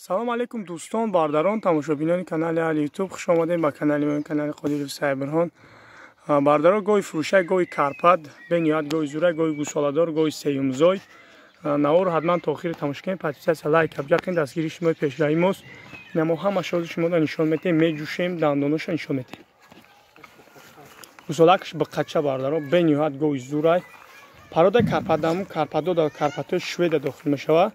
Салом алейкум дӯстон, бардарон, тамошобинони канали Али Ютуб. Хуш омадем ба канали мо, канали Қодиров Сайбирҳон. Бардаро, гоҳи фурӯшай, гоҳи Карпат, бениҳоят гоҳи зурай, гоҳи гусоладор, гоҳи сеюмзой. Наворро ҳатман то охири тамошо кунед, подписаться, лайк, абҷақин, дастгирии шумои пешраи мост. Ина мо ҳама шози шуморо нишон метем, меҷӯшем, дандоноша нишон метем. Гусолакш биқача бардаро, бениҳоят гоҳи зурай. Парода Карпатдаму Карпатдо дар Карпатҳои Шведа дохил мешавад.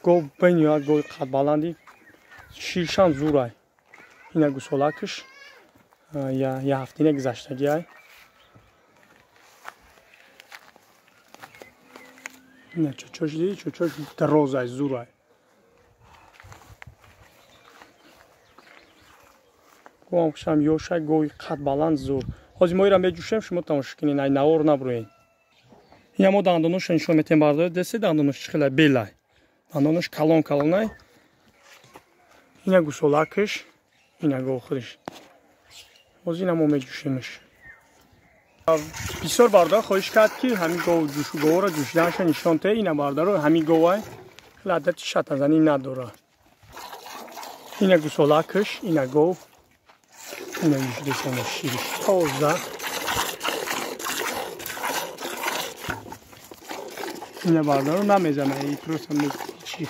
Гов бениҳоят гови қадбаланди, ширшам зурай. Ина гусолакш я ҳафтина гузаштагиай. Ина чочош диди, чочош дарозай, зурай. Говам хушам ёшай, гови қадбаланд зур. Ҳозир мо ира меҷӯшем, шумо тамошо кунед, ай навор набурӯед. Ина мо дандоношо нишон метем бардор, десе дандонош чӣ хела белай. Дандонош калон калонай. Ина гусолакш, ина гов худиш. Ҳозир ина мо меҷӯшемш. Бисёр бардар хоҳиш кард, ки ҳамин гов говро ҷӯшиданашо нишон те. Ина бардаро, ҳамин говай хеле адати шатазанӣ надора. Ина гусолакш, ина гов, ина ҷӯшидесона шириш тоза. Ина бардаро намезана, просто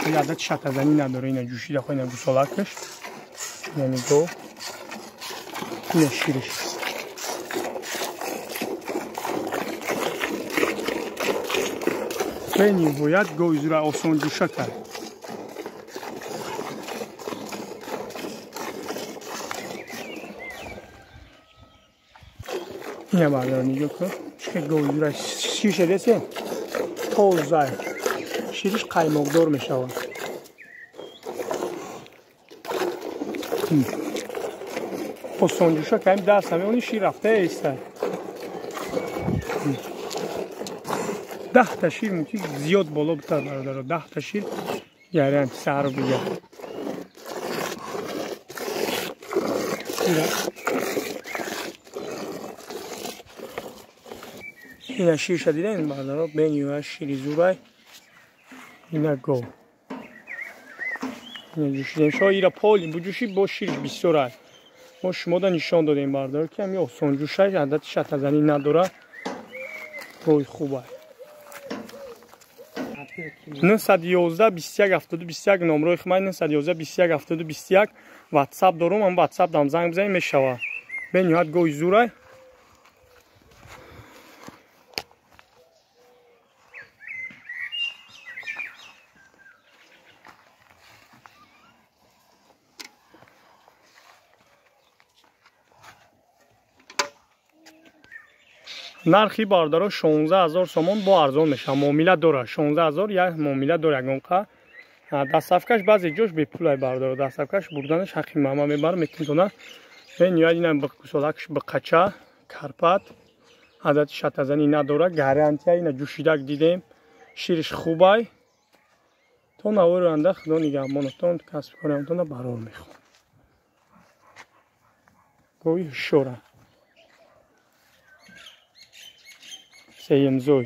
хеле адати шатазанӣ надора. Ина ҷӯшида хо, ина гусолакш, ина гов, ина шириш. Бениҳоят гови зура, осонҷӯша кард. Ина бардаро нигоҳ кун, чӣ хел гови зура, шиша десе тоза, шириш қаймоқдор мешавад. Осонҷӯша кардем, даст ҳамеони шир рафта иста. 10 та шир мумкин зиёд боло бутад бародаро, 10 та шир гаранти саҳару бига. Ина ширша дидем бародаро, бениҳоят шири зурай. Ина гов. Ина ҷӯшидем. Шо ира поли буҷӯшӣ, бо шириш бисёрай. Мо шумода нишон додем бародаро, ки ҳами осонҷӯшай, адати шатазанӣ надора, гови хубай. 911 21 72 21 номрои хумай, 911 21 72 21 WhatsApp дорум, ам WhatsApp дам занг бизанем мешава. Бениҳоят гови зурай. Нархи бардаро 16 000 сомон, бо арзон мешава, муомила дора. 16 000 як муомила дора ягонқа. Доставкаш баъзе ҷош бепулай бардаро, доставкаш бурданаш ҳаққи мама мебарам метавона. Бениҳоят ина гусолакш биқача, Карпат, адати шатазанӣ надора, гарантия. Ина ҷӯшидак дидем, шириш хубай. То навори оянда худо нигаҳбонатон, касби кориамтона барор мехоҳам. Гови ҳушёра, сеюмзой.